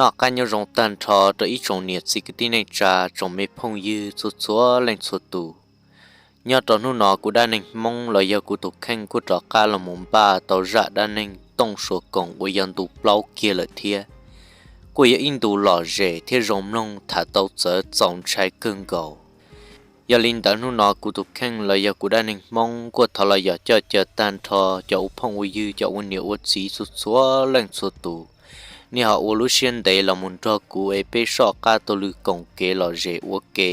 Noj qab nyob zoo tag nrho rau ib tsoom niam txiv kwv tij neej tsa, tsoom me phooj ywg txhua txhua leej txhua tus. Nyob rau hnub no kuv Dab Neeg Hmoob los yog kuv tus kheej kuj rov qab los mus npaj tau zaj dab neeg Tooj Suav Koos uas yog ntu plaub kiag lawm thiab. Kuj yog ib ntu lom zem thiab zoo mloog, tham tau txawv txaus ntshai kawg nkaus. Yog li ntawd hnub no kuv tus kheej los yog kuv Dab Neeg Hmoob kuj thov los yog coj caw tag nrho cov ua phooj ua ywg, cov ua niam ua txiv txhua txhua leej txhua tus, nej ho ua lub siab ntev los mus nrog kuv es peb soj qab taug lw koom kev lom zem ua ke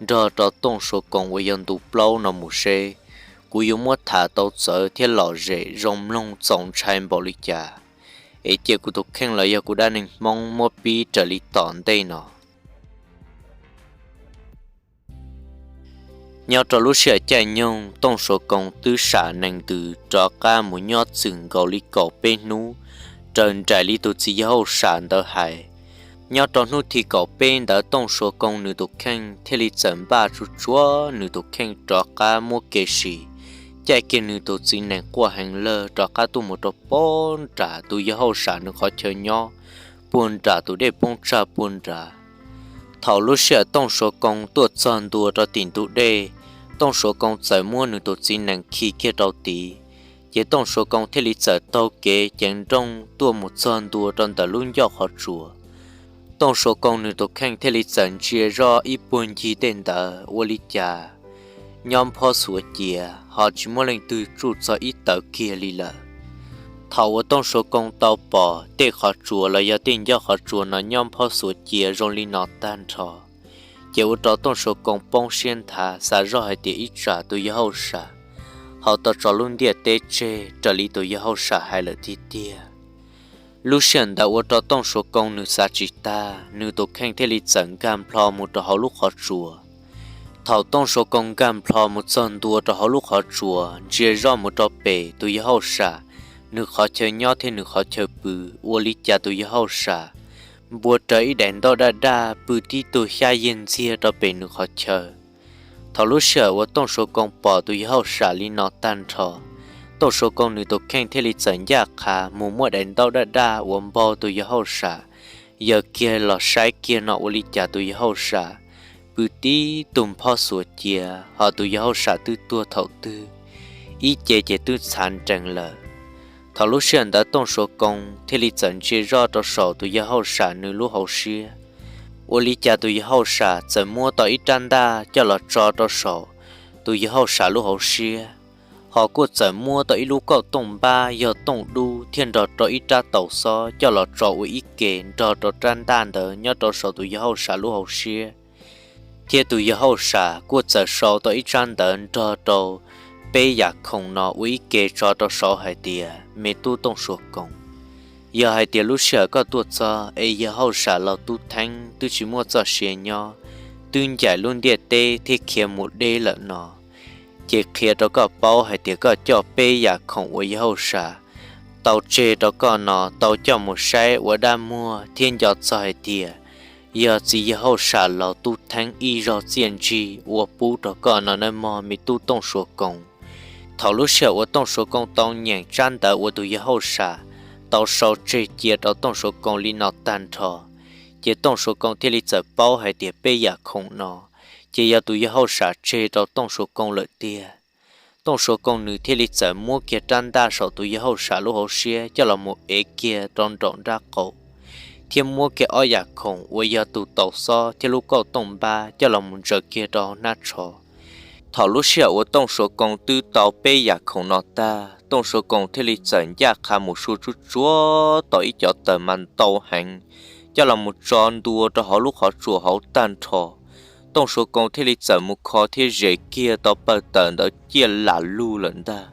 nrog rau Tooj Suav Koos uas yog ntu plaub no mus seb kuv yuav muab tham tau txawv thiab lom zem zoo mloog txaus ntshai npaum li cas. Es cia kuv tus kheej los yog kuv Dab Neeg Hmoob muab pib raws li tom ntej no. Nyob rau lub sij hawm caij nyoog, Tooj Suav Koos twb sam nees ntws rov qab mus nyob txwm nkaus li kaum peb hnub, raws nraim li tus txiv yawg hauj sam ntawd hais. Nyob rau hnub thib kaum peb ntawd Tooj Suav Koos nws tus kheej thiaj li txawm npaj tsuj tsuav nws tus kheej rov qab muab kev sim, caij kiag nws tus txiv nees quaj heev lawg rov qab tuaj mus rau puag nram tus yawg hauj sam nws qhov chaw nyob, puag nram tus dej poob tshaj puag nrad. Thaum lub sij hawm Tooj Suav Koos tuaj txog ntua rau tim ntug dej, Tooj Suav Koos txawm muab nws tus txiv nees khi kiag rau tid, ces Tooj Suav Koos thiaj li txawm taug kev ceev nrooj tuaj mus txog ntua rau ntawm lub ncauj qhov tsua. Tooj Suav Koos nws tus kheej thiaj li txawm ntsia zoj ib puag ncig tej ntawd ua li cas nyob nphob xuav cia, ho tsis muaj leej twg tsuj txog ib tawv kiag li lawm. Thaum uas Tooj Suav Koos tau pom tej qhov tsua los yog tej ncauj qhov tsua no nyob nphob xuav cia zoo li no tag nrho, ces ua rau Tooj Suav Koos poob siab nthav xav zoj hais tias ib tsam tus yawg hauj sam ho tau tso lub ntiaj teb tseg raws li tus yawg hauj sam hais lawm tiag tiag. Lub sij hawm ntawd ua rau Tooj Suav Koos nws xav tsis tag, nws tus kheej thiaj li txawm nkag nplho mus rau hauv lub qhov tsua. Thaum Tooj Suav Koos nkag nplho mus txog ntua rau hauv lub qhov tsua ntsia zoj mus rau pem tus yawg hauj sam nws qhov chaw nyob thiab nws qhov chaw pw, ua li cas tus yawg hauj sam npua raws ib daim ntaub daj daj pw tib tug xyab yig ntxiag rau pem nws qhov chaw. Thaum lub sij hawm uas Tooj Suav Koos pom tus yawg hauj sam li no tag nrho, Tooj Suav Koos nws tus kheej thiaj li txawm ncaj qha mus muab daim ntaub daj daj uas npog tus yawg hauj sam yaws kiag los saib kiag no ua li cas tus yawg hauj sam pw tib tug nphob xuav cia, ho tus yawg hauj sam twb tuag thaum twg, ib ce ces twb txhav nrees lawm. Thaum lub sij hawm ntawd Tooj Suav Koos thiaj li txawm ntsia zoj rau saum tus yawg hauj sam nws lub hauv siab, ua li cas tus yawg hauj sam txawm muab tau ib rab ntaj coj los tso rau saum tus yawg hauj sam lub hauv siab, ho kuj txawm muab tau ib lub kauj tooj npab yog tooj dub thiab nrog rau ib rab taus xob coj los tso ua ib ke nrog rau rab ntaj ntawd nyob rau saum tus yawg hauj sam lub hauv siab. Thiab tus yawg hauj sam kuj txawm sau tau ib tsab ntawv nrog rau peb yam khoom no ua ib ke tso rau saud hais tias, Me tub Tooj Suav Koos, yog hais tias lub sij hawm koj tuaj txog es yawg hauj sam laus Tub Theeb twb tsis muaj txoj sia nyob, twb ncaim lub ntiaj teb thiab khiav mus deb lawm no, ces qhia rau koj paub hais tias koj coj peb yam khoom uas yawg hauj sam tau tseg rau koj no tau coj mus saib ua dab muag thiab nco txog hais tias yog txiv yawg hauj sam laus Tub Theeb ib zaug txiaj ntsig ua pub rau koj no nawb mog me tub Tooj Suav Koos. Thaum lub sij hawm uas Tooj Suav Koos tau nyeem tsab ntawv uas tus yawg hauj sam tau sau tseg cia rau Tooj Suav Koos li no tag nrho, ces Tooj Suav Koos thiaj li txawm paub hais tias peb yam khoom no ces yog tus yawg hauj sam tseg rau Tooj Suav Koos lawm tiag. Tooj Suav Koos nws thiaj li txawm muab kiag rab ntaj saum tus yawg hauj sam lub hauv siab coj los mus ev kiag rau nraum nrab qaum, thiab muab kiag ob yam khoom uas yog tus taus xob thiab lub kauj tooj npab coj los mus ntsaws kiag rau hauv hnab tsho. Thaum lub sij hawm uas Tooj Suav Koos twb tau peb yam khoom no tag, Tooj Suav Koos thiaj li txawm ncaj qha mus sua tsuj tsuav tau ib cov taws mas ntau heev coj los mus tso ntua rau hauv lub qhov tsua hauv tag nrho. Tooj Suav Koos thiaj li txawm mus kho thiab zes kiag tau pawg taws ntawd ciaj lam lug lawm ntag.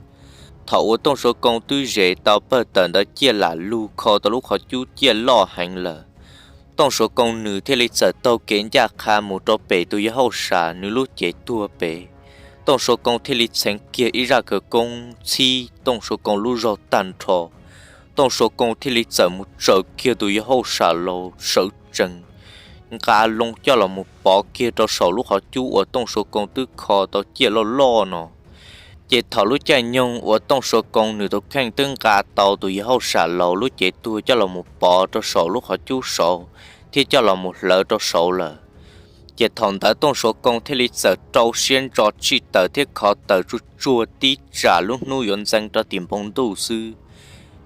Thaum uas Tooj Suav Koos twb zes tau pawg taws ntawd ciaj lam lug kho tau lub qhov cub ciaj loj heev lawm, Tooj Suav Koos nws thiaj li txawm taug kev ncaj qha mus rau pem tus yawg hauj sam nws lub cev tuag pem. Tooj Suav Koos thiaj li txheev kiag ib zaj khawv koob txhib Tooj Suav Koos lub zaug tag nrho. Tooj Suav Koos thiaj li txawm mus tsaws kiag tus yawg hauj sam laus sawv tsees, nqa loo coj los mus pov kiag rau saum lub qhov cub uas Tooj Suav Koos twb kho tau ciaj loj loj no. Ces thaum lub caij nyoog uas Tooj Suav Koo nws tus kheej twb nqa tau tus yawg hauj sam laus lub cev tuag coj los mus pov rau saum lub qhov cub saud thiab coj los mus hlawv rau saud lawm, ces thaum ntawd Tooj Suav Koo thiaj li txawm rau siab ntso tsij taws thiab khov taws tsuag tsuag tib tsam lub hnub yuav ntxeev rau tim npoo ntuj xwb,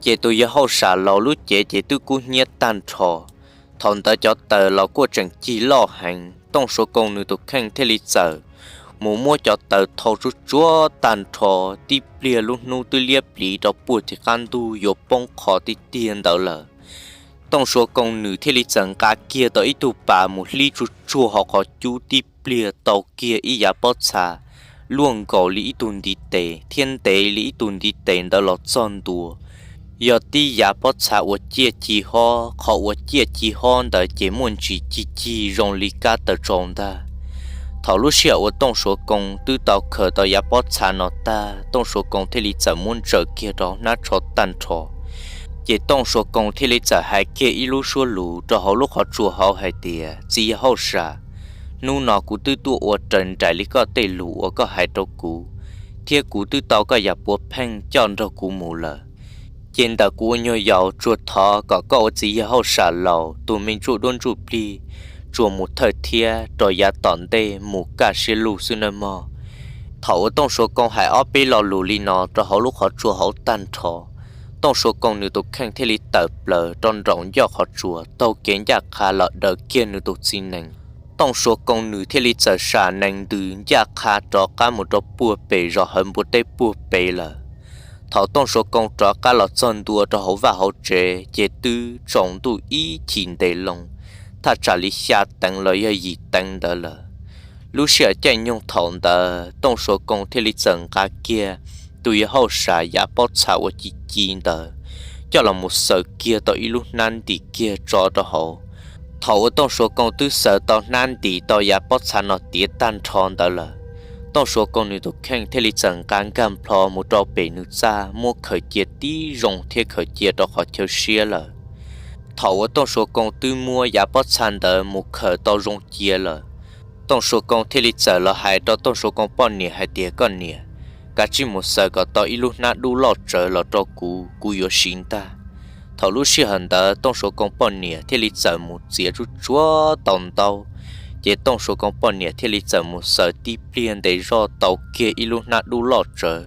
ces tus yawg hauj sam laus lub cev ces twb kub hnyiab tag nrho. Thaum ntawd cov taws los kuj tseem cig loj heev, Tooj Suav Koo nws tus kheej thiaj li txawm mus muab cov taws thau tsuag tsuag tag nrho, tib pliag lub hnub twb liab pliv rau puag tim qab ntuj yuav poob qho tiag tiag ntawd lawm. Tooj Suav Koo nws thiaj li txawm nqa kiag tau ib tug pas mus hlib tsuag tsuag hauv qhov cub, tib pliag tau kiag ib yav pob txha luaj nkaus li ib tug ntiv tes thiab ntev li ib tug ntiv tes ntawd los txog ntua. Yog tib yav pob txha uas ciaj ci hob, qhov uas ciaj ci hob ntawd ces muaj ntsis cig cig zoo li kab taws tsaus ntag. Thaum lub sij hawm uas Tooj Suav Koo twb tau khaws tau yav pob txha no tag, Tooj Suav Koo thiaj li txawm muab ntsaws kiag rau hnab tsho tag nrho. Ces Tooj Suav Koo thiaj li txawm hais kiag ib lub suab lus rau hauv lub qhov tsua hauv hais tias, Txiv yawg hauj sam, hnub no kuv twb tuaj ua raws nraim li koj tej lus uas koj hais rau kuv, thiab kuv twb tau koj yam puav pheej coj nrog kuv mus lawm. Ces ntawm kuv ua nyuag yaus tsuas thov kom koj ua txiv yawg hauj sam laus tus me ntsuj duab ntsuj plig tsuas mus thawj thiab rau yav tom ntej mus kaj siab lug xwb nawb mog. Thaum uas Tooj Suav Koo hais ob peb lo lus li no rau hauv lub qhov tsua hauv tag nrho, Tooj Suav Koo nws tus kheej thiaj li tawm plaws rau nraum ncauj qhov tsua taug kev ncaj qha los daws kiag nws tus txiv nees. Tooj Suav Koo nws thiaj li txawm sam nees ntws ncaj qha rov qab mus rau puag pem zos Hawv Npua Teb puag pem lawm. Thaum Tooj Suav Koo rov qab los txog ntua rau hauv vaj hauv tsev ces twb tsaus ntuj ib chim ntev loo, thaj tsam li xya teev los yog yim teev ntawd lawm. Lub sij hawm caij nyoog thaum ntawd Tooj Suav Koo thiaj li txawm nqa kiag tus yawg hauj sam yav pob txha uas ci ci ntawd coj los mus xaws kiag tau ib lub hnab ntim kiag tso rau hauv. Thaum uas Tooj Suav Koo twb xaws tau hnab ntim tau yav pob txha no tiav tag nrho ntawd lawm, Tooj Suav Koo nws tus kheej thiaj li txawm nqa nkag nplho mus rau pem nws txaj muab khaws cia tib zoo thiab khaws cia rau qhov chaw siab lawm. Thaum uas Tooj Suav Koo twb muab yav pob txha ntawd mus khaws tau zoo cia lawm, Tooj Suav Koo thiaj li txawm los hais rau Tooj Suav Koo poj niam hais tias, Koj niam, kav tsij mus xaws kom tau ib lub hnab dub loj tsawv los rau kuv, kuv yuav siv ntag. Thaum lub sij hawm ntawd Tooj Suav Koo poj niam thiaj li txawm mus txiav tsuj tsuag tau ntaub, ces Tooj Suav Koo poj niam thiaj li txawm mus xaws tib pliag ntev zoj tau kiag ib lub hnab dub loj tsawv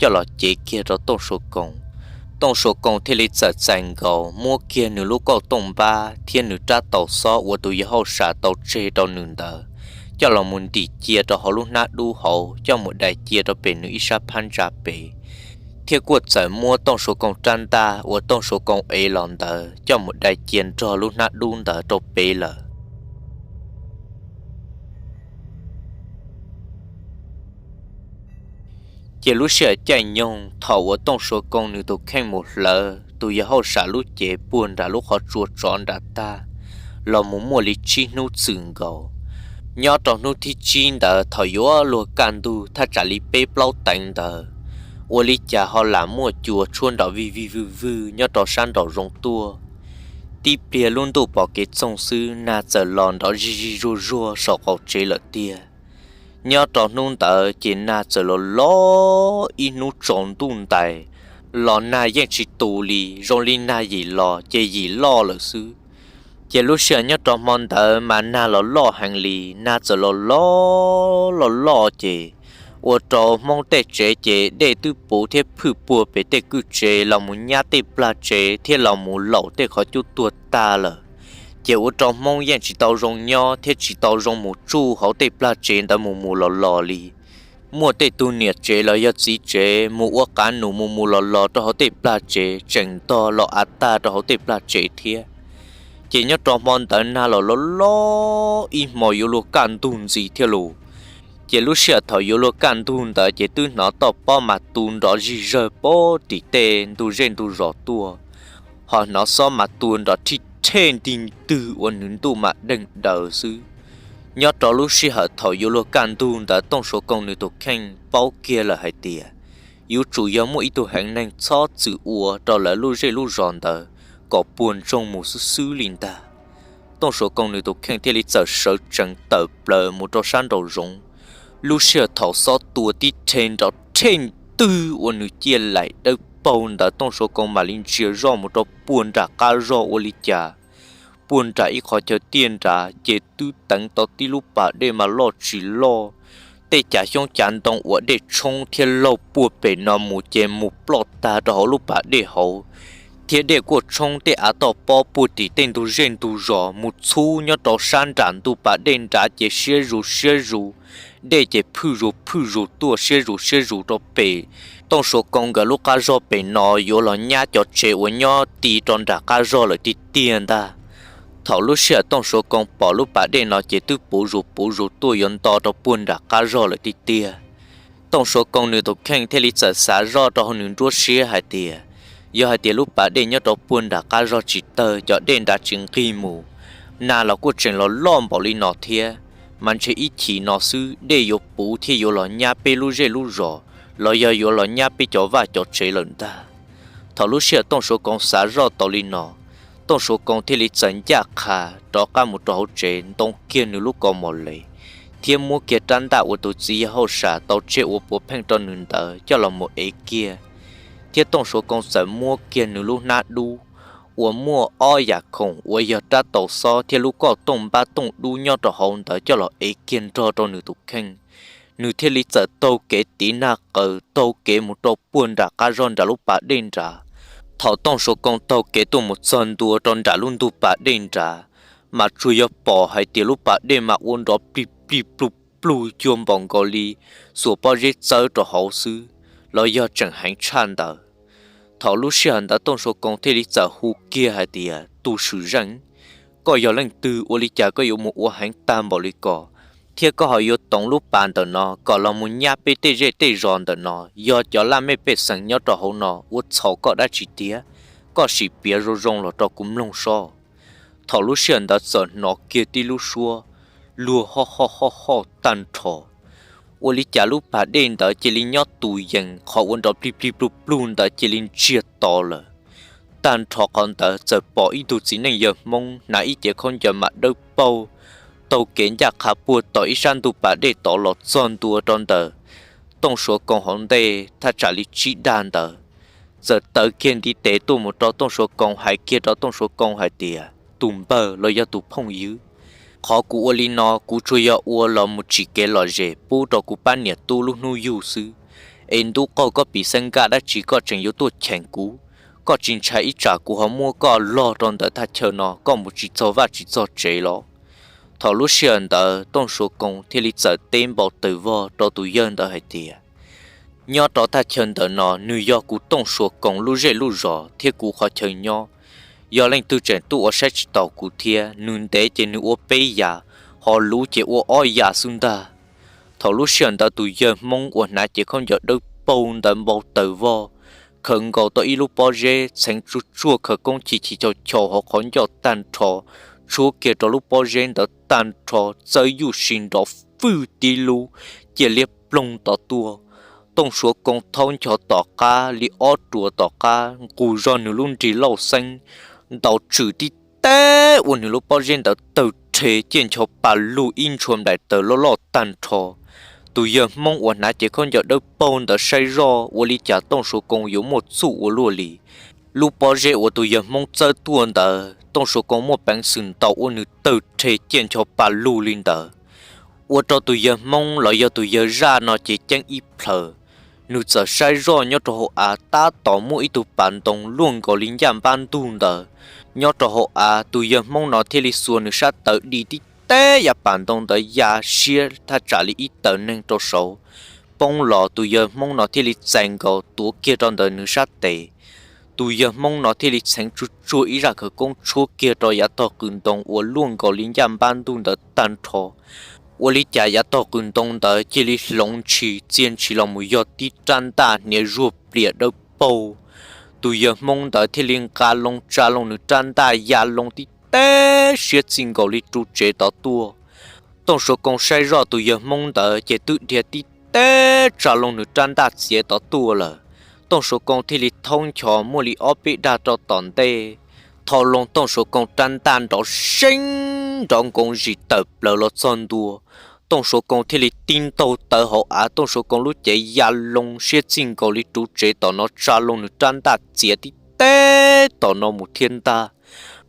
coj los cev kiag rau Tooj Suav Koo. Tooj Suav Koo thiaj li txawm txais nkaus muab kiag nws lub kauj tooj npab thiab nws rab taus xob uas tus yawg hauj sam tau tseg rau nws ntawd coj los mus ntim cia rau hauv lub hnab dub hauv coj mus dai cia rau pem nws ib sab phab ntsa pem, thiab kuj txawm muab Tooj Suav Koo rab ntaj uas Tooj Suav Koo ev los ntawd coj mus dai cia nrog lub hnab dub ntawd rau pem lawm. Ces lub sij hawm caij nyoog thaum uas Tooj Suav Koo nws tus kheej mus hlawv tus yawg hauj sam lub cev puag nram lub qhov tsua tsov nram tag los mus muaj li tsib hnub txwm nkaus. Nyob rau hnub thib tsib ntawd thaum yuav luag kaj ntug thaj tsam li peb plaub teev ntawd, ua li cas ho lam muaj cua tshuab nrov vij vij vwj vwj nyob rau sab nraum zoov tuaj. Tib pliag lub ntuj pom kev txoog xwb nag txawm los nrov zij zij zuag zuag saum qaum tsev lawm tiag. Nyob rau hnub ntawd ces nag txawm los los ib hnub tsaus ntuj ntais, los nag yeej tsis tu li, zoo li nag yim los ces yim loj lawm xwb. Ces lub sij hawm nyob rau hmo ntawd mas nag los loj heev li, nag txawm los los los loj ces ua rau Hmoob tej tsev ces dej twb puv thiab phwj puag pem tej kwj tsev los mus nyab tej plag tsev thiab los mus laum tej qhov cub tuag tag lawm. Ces ua rau Hmoob yeej tsis tau zoo nyob thiab tsis tau zoo mus tsuj hauv tej plag tsev ntawd mus mus los los li. Muaj tej tug niam tsev los yog txiv tsev mus ua qav num mus mus los los rau hauv tej plag tsev tseem ntog los av tag rau hauv tej plag tsev thiab. Ces nyob rau hmo ntawd nag los los los ib hmo yuav luag kaj ntug ntxiv thiab lauj. Ces lub sij hawm thaum yuav luag kaj ntug ntawd ces twb hnov toj pob mas tu nrov zig zawg pem tim tej ntug zej ntug zos tuaj, ho hnov xob mas tua nrov rhij rhej ntig ntwg ua nws ntuj mas deeg daws xwb. Nyob rau lub sij hawm thaum yuav luag kaj ntug ntawd Tooj Suav Koo nws tus kheej paub kiag lawm hais tias yuav tsum yog muaj ib tug heev neeg txhob txwm ua rau lawv lub zej lub zos ntawd kom puag ntsoog mus xwb xwb li ntag. Tooj Suav Koo nws tus kheej thiaj li txawm sawv tsees tawm plaws mus rau sab nraum zoov. Lub sij hawm thaum xob tua tib rhe nrov rhej twg ua nws ciaj laim dawb paug ntawd, Tooj Suav Koos mam li ntsia zoj mus rau puag nram qab zog ua li cas puag nram ib qhov chaw tiaj nrad ces twb teev tau tib lub pas dej mas loj tsis loj. Tej cav xyoob cav ntoo uas dej tshoob thiab laug puag pem no mus ces mus ploj tag rau hauv lub pas dej hauv, thiab dej kuj tshoob tej av toj pob puag tim tej ntug zej ntug zos mus txhub nyob rau sab nram ntug pas dej nrad ces siab zus siab zus, dej ces phwj zus phwj zus tuaj siab zus siab zus rau pem. Tooj Suav Koos nkawd lub qab zog pem no yuav los nyab cov tsev uas nyob ti rau nram qab zog lawm tiag tiag ntag. Thaum lub sij hawm Tooj Suav Koos pom lub pas dej no ces twb puv zus puv zus tuaj yuav nto rau puag nram qab zog lawm tiag tiag. Tooj Suav Koos nws tus kheej thiaj li txawm xav zoj rau hauv nws nruab siab hais tias, yog hais tias lub pas dej nyob rau puag nram qab zog tsis tawg, cov dej nrad tsis nqig mus, nag los kuj tseem los loj npaum li no thiab, mas ntshe ib chim no xwb dej yuav puv thiab yuav los nyab peb lub zej lub zos, los yog yuav los nyab peb cov vaj cov tsev lawm ntag. Thaum lub sij hawm Tooj Suav Koos xav zoj tau li no, Tooj Suav Koos thiaj li txawm ncaj qha rov qab mus rau hauv tsev ntoo kiag nws lub kaus mom les, thiab muab kiag rab ntaj uas tus txiv yawg hauj sam tau tseg ua puav pheej rau nws ntawd coj los mus ev kiag. Thiab Tooj Suav Koos txawm muab kiag nws lub hnab dub uas muaj ob yam khoom uas yog rab taus xob thiab lub koj tooj npab tooj dub nyob rau hauv ntawd coj los ev kiag nrog rau nws tus kheej. Nws thiaj li txawm taug kev tiv nag qaws taug kev mus rau puag nram qab zog nram lub pas dej nrad. Thaum Tooj Suav Koos taug kev tuaj mus txog ntua rau nram lub ntug pas dej nrad, mas tsuas yog pom hais tias lub pas dej mas ua nrov plig plig plug plug cuag npaum nkaus li xuas pob zeb txawb rau hauv xwb, los yog tseem heev tshaj ntawd. Thaum lub sij hawm ntawd Tooj Suav Koos thiaj li txawm hu kiag hais tias, tus swm zeej, koj yog leej twg ua li cas koj yuav mus ua heev tag npaum li ko, thiab koj ho yuav toov lub pas ntawm no kom los mus nyab peb tej zej tej zos ntawm no? Yog cov laj mej pej xeem nyob rau hauv no ua txhaum koj dab tsi tiag? Koj sim piav zoo zoo los rau kuv mloog sob. Thaum lub sij hawm ntawd txawm hnov kiag tib lub suab luag hoj hoj hoj hoj tag nrho. Ua li cas lub pas dej ntawd cia li nyob tus yees qhov ua nrov plig plig plug plug ntawd cia li ntsiag to lawm. Tag nrho qhov ntawd txawm pom ib tug txiv neej yawg Hmoob hnav ib cev khaub ncaws mam dawb paug taug kev ncaj qha puag tom ib sab ntug pas dej tod los txog ntua rau ntawm Tooj Suav Koos hauv ntej thaj tsam li tsib dag ntawd, txawm tawv kiag ntiv tes tuaj mus rau Tooj Suav Koos hais kiag rau Tooj Suav Koos hais tias, tus npawg los yog tus phooj ywg, qhov kuv ua li no kuv tsuas yog ua los mus tsim kev lom zem pub rau kuv pab niam tub lub hnub yug xwb. Es ntuj qaug koj pim xeeb nkaj dab tsi koj tseem yuav tuaj cheem kuv? Koj tsis ntshai ib tsam kuv ho muab koj log rau ntawm thaj chaw no koj mus tsis txog vaj tsis txog tsev los? Thaum lub sij hawm ntawd Tooj Suav Koos thiaj li txawm teb npau taws vog rau tus yawg ntawd hais tias, nyob rau thaj chaw ntawm no nws yog kuv Tooj Suav Koos lub zej lub zos thiab kuv qhov chaw nyob. Yog leej twg tseem tuaj ua saib tsis taus kuv thiab, nws ntev ces nws ua peb yam, ho luv ces ua ob yam xwb ntag. Thaum lub sij hawm ntawd tus yawg Hmoob uas hnav cev khaub ncaws dawb paug ntawd npau taws vog, khaws nkaus tau ib lub pob zeb txheev tsuj tsuaj khawv koob chim chim chaus chaus hauv qhov ncauj tag nrho, tshuab kiag rau lub pob zeb ntawd tag nrho txawb yuj si nrov fwj tib lub, cia liab ploog tod tuaj. Tooj Suav Koos thaub ncho tom qab li ob ruam tom qab nqus zog nws lub nrig lauj xeeb, ntaus tswm tib teb ua nws lub pob zeb ntawd tawg rhe ciaj ncho pa lug ib ntshua nplaim taws loj loj tag nrho. Tus yawg Hmoob uas hnav cev khaub ncaws dawb paug ntawd saib zoj ua li cas Tooj Suav Koos yuav muaj txuj ua luaj li. Lub pob zeb uas tus yawg Hmoob txawb tuaj ntawd Tooj Suav Koos muaj peev xwm ntaus ua nws tawg rhe ciaj ncho pa lug li ntawd. Ua rau tus yawg Hmoob los yog tus yawg zaj no ces ceeb ib plhaws, nws txawm saib zoj nyob rau hauv av tab tom muaj ib tug pas ntoo luaj nkaus li ncaj npab ntug ntawd nyob rau hauv av. Tus yawg Hmoob no thiaj li xuas nws sab tawv di tib teb yav pas ntoo ntawd ya siab thaj tsam li ib tawm neeg rau saud poob los, tus yawg Hmoob no thiaj li txais nkaus tuav kiag rau ntawm nws sab tes. Tus yawg Hmoob no thiaj li txheev tsuj tsuag ib zaj khawv koob tshuab kiag rau yav tog qws ntoo uas luaj nkaus li ncaj npab ntug ntawd tag nrho. Ua li cas yav tog qws ntoo ntawd cia li hloov ntshis txia ntshis los mus yog tib rab ntaj hniav zuag pliam dawb paug. Tus yawg Hmoob ntawd thiaj li nqa loo tsa loo nws rab ntaj ya loo tib teb siab txij nkaus li ru tsev tod tuaj. Tooj Suav Koos saib zoj tus yawg Hmoob ntawd ces twb dhia tib teb tsa loo nws rab ntaj txiav tod tuaj lawm. Tooj Suav Koos thiaj li thaub ncho muaj li ob peb dag rau tom ntej, thau loo Tooj Suav Koos rab ntaj nrov seeb nrov nkoos zis tawm plaws los txog ntua. Tooj Suav Koos thiaj li tib ntaug tawv hauv av, Tooj Suav Koos lub cev ya loo siab txij nkaus li ruv tsev tom no tsa loo nws rab ntaj txiav tib teb tom no mus thiab ntag.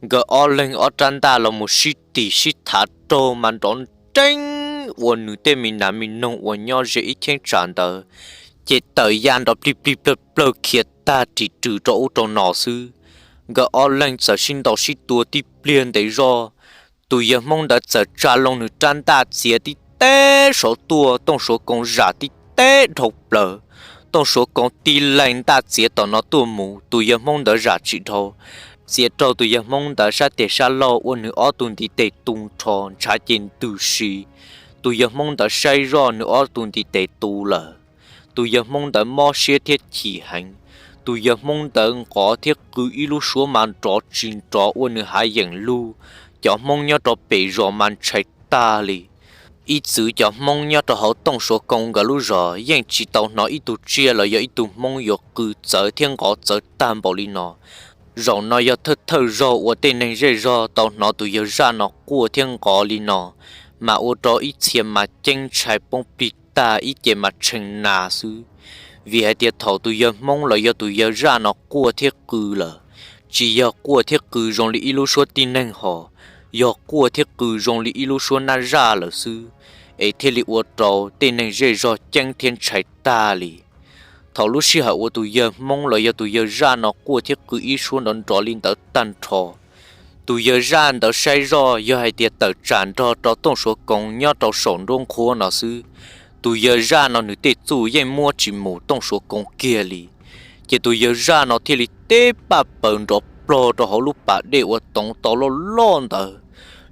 Nkawd ob leeg ob rab ntaj los mus sib tis sib thav raug mas nrov nreeb ua nws tej me nas me noog uas nyob ze ib cheeb tsam ntawd ces tawm ya nrov plig plig plawg plawg khiav tag ris rws rau ub rau no xwb. Nkawd ob leeg txawm sib ntaus sib tua tib pliag ntev zog, tus yawg Hmoob ntawd txawm tsa loo nws rab ntaj txiav tib teb saud tuaj, Tooj Suav Koos zam tib teb dhau plaws. Tooj Suav Koos tib leeg ntaj txiav tom no tuaj mus, tus yawg Hmoob ntawd zam tsis dhau, txiav raug tus yawg Hmoob ntawd sab tes sab laug ua nws ob tug ntiv tes tu nrho ntshav ces ntws si. Tus yawg Hmoob ntawd saib zoj nws ob tug ntiv tes tu lawm. Tus yawg Hmoob ntawd mob siab thiab chim heev. Tus yawg Hmoob ntawd nqov thiab qw ib lub suab mas nrov tsis nrov ua nws hav yeem lug. Cov Hmoob nyob rau pem zos mas ntshai tag li. Ib txwm cov Hmoob nyob rau hauv Tooj Suav Koos nkawd lub zos yeej tsis tau hnov ib tug tsiaj los yog ib tug Hmoob yuav qw txawv thiab nqov txawv tag npaum li no. Zaum no yog thawj thawj zaug uas tej neeg zej zog tau hnov tus yawg zaj no quaj thiab nqov li no, mas ua rau ib txhia mas ceeb ntshai poob plig tag ib ce mas tshee nas xwb. Vim hais tias thaum tus yawg Hmoob los yog tus yawg zaj no quaj thiab qw lawm, tsis yog quaj thiab qw zoo li ib lub suab tib neeg hos, yog quaj thiab qw zoo li ib lub suab nab zaj lawm xwb, es thiaj li ua rau tej neeg zej zog ceeb thiab ntshai tag li. Thaum lub sij hawm uas tus yawg Hmoob los yog tus yawg zaj no quaj thiab qw ib suab nrov nrov li ntawd tag nrho, tus yawg zaj ntawd saib zoj yog hais tias tawm tsam nrog rau Tooj Suav Koos nyob rau saum nruab nqhuab no xwb, tus yawg zaj no nws tej txuj yeej muab tsis mus Tooj Suav Koos kiag li. Ces tus yawg zaj no thiaj li teb paj paws nrov plog rau hauv lub pas dej uas toov tau loj loj ntawd.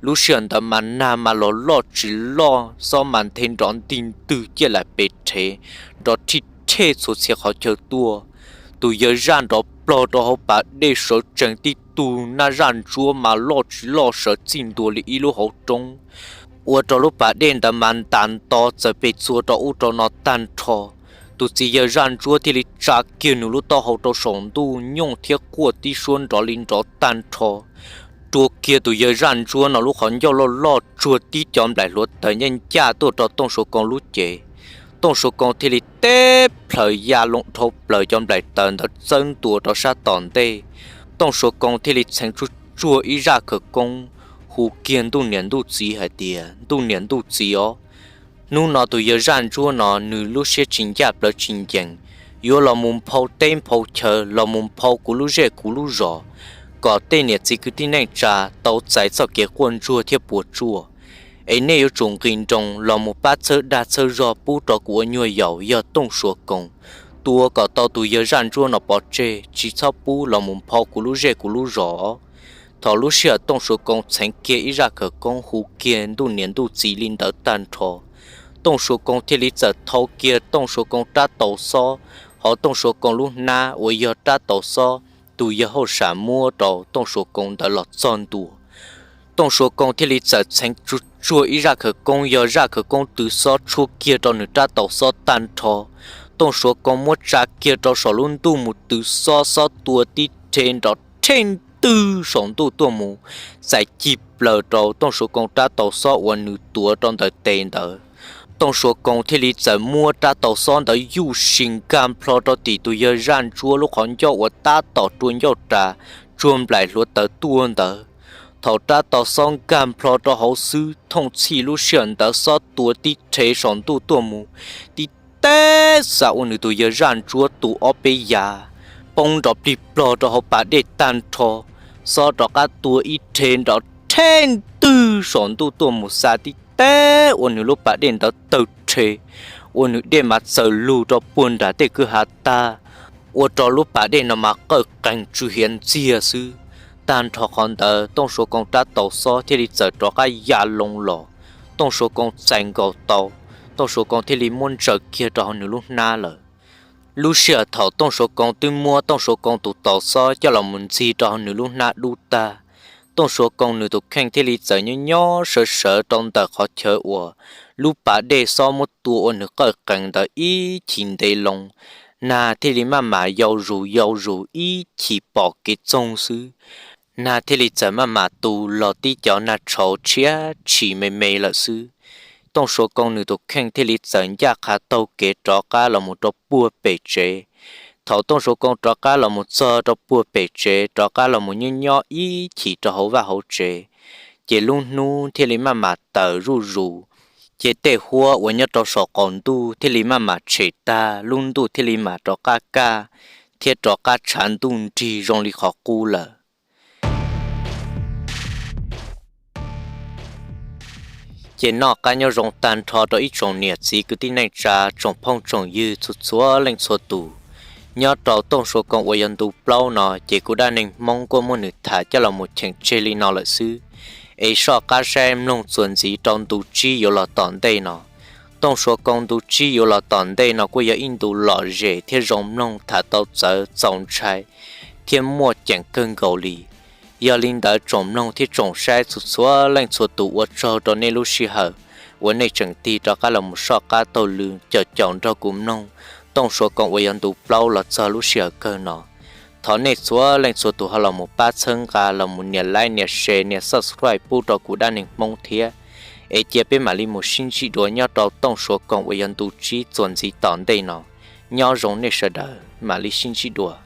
Lub sij hawm ntawd mas nag mas los loj tsis loj, xob mas nthe nrov ntig ntwg ciaj lam pes rhev, nrov rhij rhej txhua txhia qhov chaw tuaj. Tus yawg zaj nrov plog rau hauv pas dej sawv tsees tib tug nab zaj ntsuab mas loj tsis loj sawv txij ntua li ib lub hauv roob, ua rau lub pas dej ntawd mas ntas nto txawm pes txhua rau ub rau no tag nrho. Tus txiv yawg zaj ntsuab thiaj li tsa kiag nws lub taub hau rau saum ntuj nyooj thiab quaj tib suab nrov li nrov tag nrho, rua kiag tus yawg zaj ntsuab no lub qhov ncauj loj loj tsuag tib cov nplaim hluav taws ncaj ncaj tuaj rau Tooj Suav Koos lub cev. Tooj Suav Koos thiaj li teb plhaws ya loo dhau plaws cov nplaim taws ntawd txawb ntua rau sab tom ntej. Tooj Suav Koos thiaj li txheev tsuj tsuag ib zaj khawv koob, hu kiag ntuj niam ntuj txiv hais tias, Ntuj niam ntuj txiv os, hnub no tus yawg zaj ntsuab no nws lub siab tsis ncaj plawv tsis ncees, yuav los mus nphau teb nphau chaw, los mus nphau kuv lub zej kuv lub zos, kom tej niam txiv kwv tij neej tsa tau txais txoj kev quaj ntsuag thiab puas tsuaj. Es nej yuav tsum nqis nroos los mus pab txhawb dag txhawb zog pub rau kuv ua nyuag yaus yog Tooj Suav Koos, tua kom tau tus yawg zaj ntsuab no pov tseg, tsis txhob pub los mus nphau kuv lub zej kuv lub zos. Thaum lub sij hawm Tooj Suav Koos txheev kiag ib zaj khawv koob hu kiag ntuj niam ntuj txiv li ntawd tag nrho, Tooj Suav Koos thiaj li txawm thau kiag Tooj Suav Koos rab taus xob, hos Tooj Suav Koos lub hnab uas yog rab taus xob tus yawg hauj sam muab rau Tooj Suav Koos ntawd los txog ntua. Tooj Suav Koos thiaj li txawm txheev tsuj tsuag ib zaj khawv koob yog zaj khawv koob twv xob tshuaj kiag rau nws rab taus xob tag nrho. Tooj Suav Koos muab tsa kiag rau saum lub ntuj mus twv xob, xob tua tib rhe nrov rhej ntwg saum ntuj tuaj mus, txais cig plaws rau Tooj Suav Koos rab taus xob uas nws tuav rau ntawm tes ntawd. Tooj Suav Koos thiaj li txawm muab rab taus xob ntawd yuj sis nkag nplho rau tim tus yawg zaj ntsuab lub qhov ncauj uas tab tom rua ncauj ras tsuag nplaim hluav taws tuaj ntawd. Thaum rab taus xob nkag nplho rau hauv xwb, thooj txhij lub sij hawm ntawd xob tua tib rhe saum ntuj tuaj mus, tib teb xa ua nws tus yawg zaj ntsuab tus ob peb yav, poob nrov plig plog rau hauv pas dej tag nrho. Xob rov qab tua ib rhe nrov rhej ntwg saum ntuj tuaj mus xa tib teb ua nws lub pas dej ntawd tawg rhe, ua nws dej mas txawm lug rau puag nram tej kwj ha tag, ua rau lub pas dej no mas qawj qees tsw hiav ntxiag xwb. Tag nrho qhov ntawd Tooj Suav Koos rab taus xob thiaj li txawm rov qab ya loo los. Tooj Suav Koos txais nkaus tau, Tooj Suav Koos thiaj li muab ntsaws kiag rau hauv nws lub hnab lawm. Lub sij hawm thaum Tooj Suav Koos twb muab Tooj Suav Koos tus taus xob coj los mus ntxig rau hauv nws lub hnab dub tag, Tooj Suav Koos nws tus kheej thiaj li txawm nyob nyob sawv sawv rau ntawm qhov chaw uas lub pas dej xob muab tua ua nws qawj qees ntawd ib chim ntev loo. Nag thiaj li maj mam yau zus yau zus ib chim pom kev txoog xwb. Nag thiaj li txawm maj mam tu los tib cov nag tshauv tshiab tshim me me lawm xwb. Tooj Suav Koo nws tus kheej thiaj li txawm ncaj qha taug kev rov qab los mus rau puag pem tsev. Thaum Tooj Suav Koo rov qab los mus txog rau puag pem tsev, rov qab los mus nyob nyob ib chim rau hauv vaj hauv tsev, ces lub hnub thiaj li maj mam tawm zuj zus, ces tej huab uas nyob rau saum qaum ntuj thiaj li maj mam tshem tag, lub ntuj thiaj li mam rov qab kaj, thiab rov qab tshav ntuj nrig zoo li qhov qub lawm. Ces noj qab nyob zoo tag nrho rau ib tsoom niam txiv kwv tij neej tsa, tsoom phooj tsoom ywg txhua txhua leej txhua tus. Nyob rau Tooj Suav Koo uas yog ntu plaub no, ces kuv Dab Neeg Hmoob kuj muab nws tham coj los mus cheem tseg li no lawm xwb. Es soj qab saib mloog txuas ntxiv rau ntu tsib yuav los tom ntej no. Tooj Suav Koo ntu tsib yuav los tom ntej no kuj yog ib ntu lom zem thiab zoo mloog, tham tau txawv txaus ntshai thiab muaj ceem kawg nkaus li. Yog li ntawd tsoom mloog thiab tsoom saib txhua txhua leej txhua tus, ua tsaug rau nej lub sij hawm uas nej tseem tig rov qab los mus soj qab taug lw caum caum nrog kuv mloog Tooj Suav Koo uas yog ntu plaub los txog lub sij hawm kawg no. Thov nej txhua leej txhua tus ho los mus pab txhawb nqa, los mus nias like, nias share, nias subscribe pub rau kuv Dab Neeg Hmoob thiab. Es cia peb mam li mus sib ntsib dua nyob rau Tooj Suav Koo uas yog ntu tsib txuas ntxiv tom ntej no. Nyob zoo nej sawv daws, mam li sib ntsib dua.